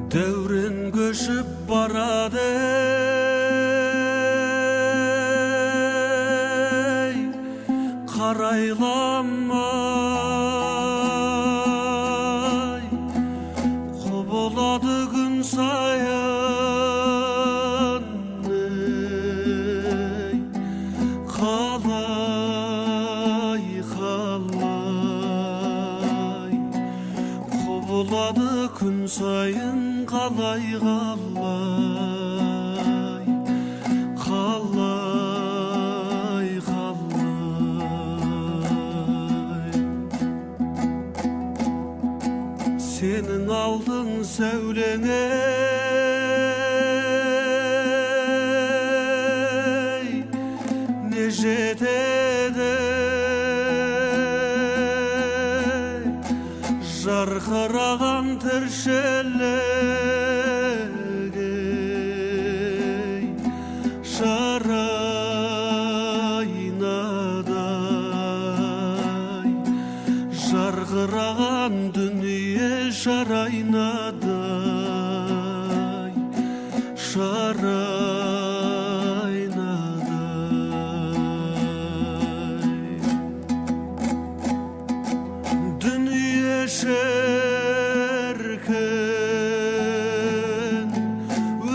Дәурен көшіп барады, ей, қарайламай, құбылады күн сайын, ей, қалай, қалай, құбылады күн сайын, қалай, қалай, қалай, қалай. Сенің алдың сәулеңе, не жетеді, жарқыраған тіршілік, ей, шар айнадай, жарқыраған дүние шар айнадай, шар айнадай. Дүние шіркін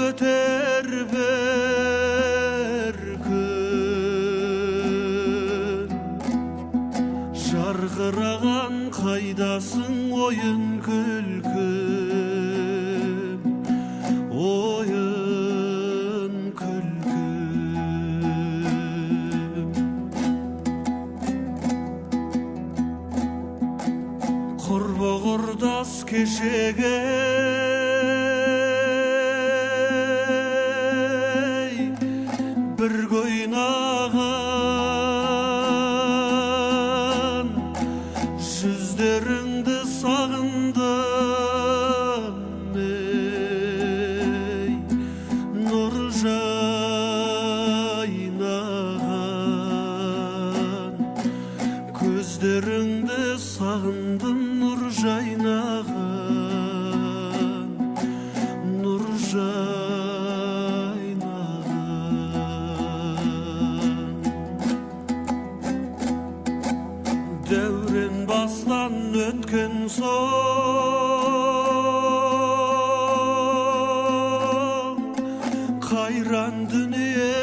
өтер бір күн, жарқыраған қайдасың, ойын күлкім, ойын күлкім. Құрбы құрдас кешегі, бірге ойнаған жүздеріңді сағындым, ей, нұр жайнаған көздеріңді сағындым, нұр жайнаған, нұр жайнаған. Дәурен бастан өткен соң, қайран дүние,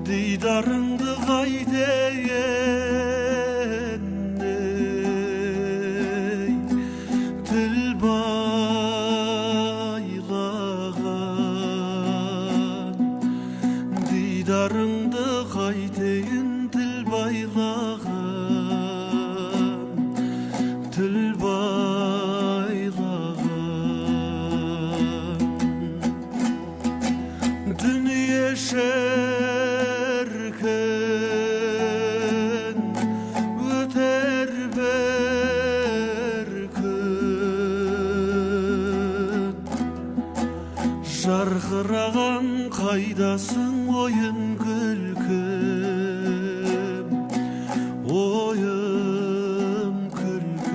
дидарыңды қайтейін, ей, тіл байлаған, дидарыңды қайтейін, тіл байлаған, тіл байлаған. Дүние шіркін өтер бір күн, жарқыраған қайдасың, ойын күлкім, ойын күлкім.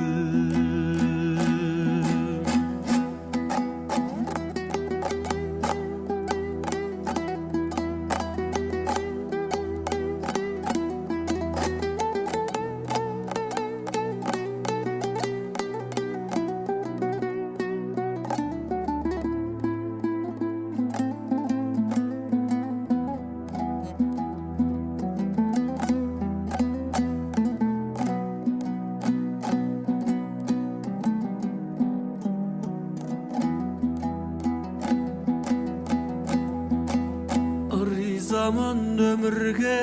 Ризамын өмірге,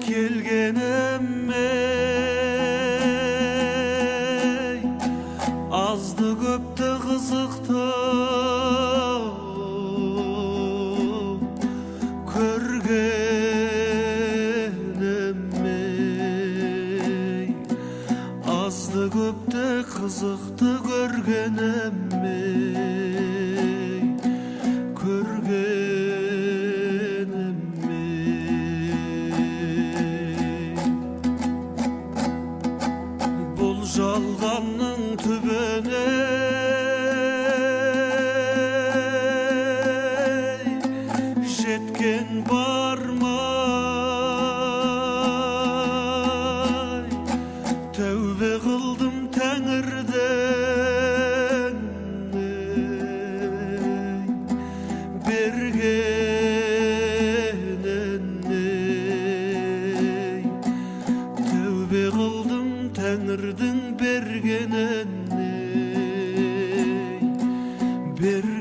келгеніме, азды көпті қызықтым,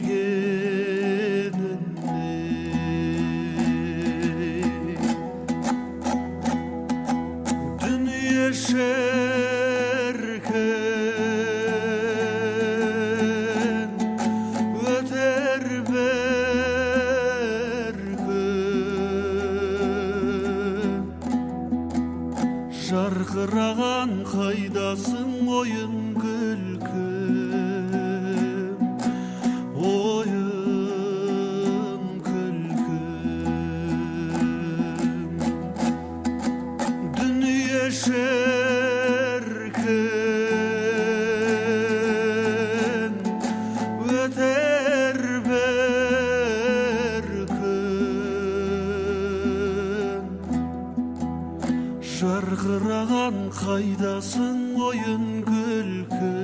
бергеніне. Дүние шіркін, өтер бір күн. Жарқыраған қайдасың, ойын күлкім, ойын күлкім. Дүние шіркін, өтер бір күн. Жарқыраған қайдасың, ойын күлкім.